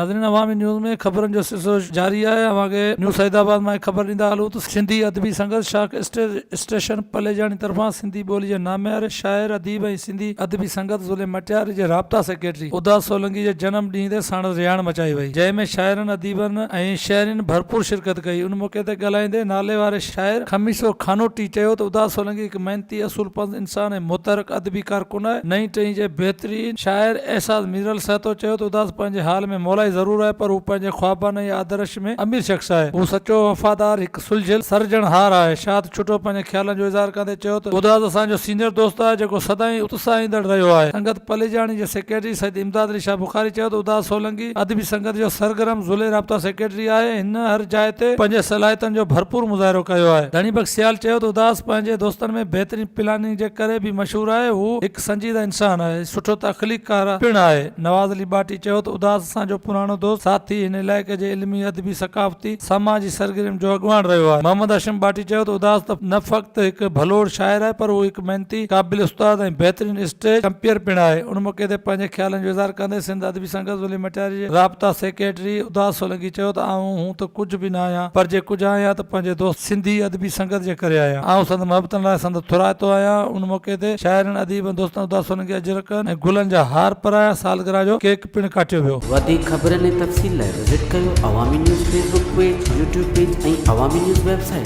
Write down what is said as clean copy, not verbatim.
ناظرين عوامي نيوز ۾ خبرن جو سلسلو جاري آهي اوهان کي نيو سعيد آباد مان هڪ خبر ڏيندا هلون ته سنڌي ادبي سنگت شاخ اسٽيج اسٽيشن پليجاڻي طرفان سنڌي ٻولي جي نامياري شاعر اديب ۽ سنڌي ادبي سنگت ضلعي مٽياري جي رابطا سيڪريٽري اداس سولنگي جي جنم ڏينهن تي ساڻس رهاڻ مچائي وئي جنهن ۾ شاعرن اديبن ۽ شهرين ڀرپور شرڪت ڪئي ان موقعي تي ڳالهائيندي نالي واري شاعر خميسو خانوٽي چيو ته اداس سولنگي هڪ محنتي اصول پسند انسان ۽ متحرڪ ادبي ڪارڪن آهي نئين ٽهي جي بهترين شاعر احساس ميرل سهتو چيو ته اداس پنهنجي حال ۾ مولائي ضرور آهي پر هو پنهنجي خوابن ۽ آدرش ۾ امير شخص آهي. هو سچو، وفادار، هڪ سلجهيل سرجڻهار آهي. شاد ڇٽو پنهنجي خيالن جو اظهار ڪندي چيو ته اداس اسان جو سينيئر دوست آهي جيڪو سدائين اتساهيندڙ رهيو آهي. سنگت پليجاڻي جي سيڪريٽري سيد امداد علي شاهه بخاري چيو ته اداس سولنگي ادبي سنگت جو سرگرم ضلعي رابطا سيڪريٽري آهي. هن هر جاء تي پنهنجي صلاحيتن جو ڀرپور مظاهرو ڪيو آهي. ڌڻي بخش سيال چيو ته اداس پنهنجي دوستن ۾ بهترين پلاننگ جي ڪري به مشهور آهي. هو هڪ سنجيده انسان آهي، سٺو تخليقڪار پڻ آهي. نواز علي ٻاٽي چيو ته اداس اسان جو پراڻو دوست، ساٿي، هن علائقي جي علمي، ادبي، ثقافتي، سماجي سرگرمين جو اڳواڻ رهيو آهي. محمد هاشم ٻاٽي چيو ته اداس ته نه فقط هڪ ڀلوڙ شاعر آهي پر هو هڪ محنتي، قابل استاد ۽ بهترين اسٽيج ڪمپيئر پڻ آهي. ان موقعي تي پنهنجي خيالن جو اظهار ڪندي سنڌ ادبي سنگت ضلعي مٽياري جي رابطا سيڪريٽري اداس سولنگي چيو ته آئون هون ته ڪجهه به نه آهيان پر جي ڪجهه آهيان ته پنهنجي دوست سنڌي ادبي سنگت جي ڪري آهيان. آئون سندن محبتن لاء سندس ٿورائتو آهيان. ان موقعي تي شاعرن، اديبن، دوستن اداس سولنگي اجرڪن ۽ گلن جا هار پرايا. سالگرهه جو ڪيڪ پڻ ڪاٽيو ويو. وڌيڪ خبرن ۽ تفصيل لاء وزٽ ڪيو Awami news Facebook page, YouTube page ۽ Awami news website.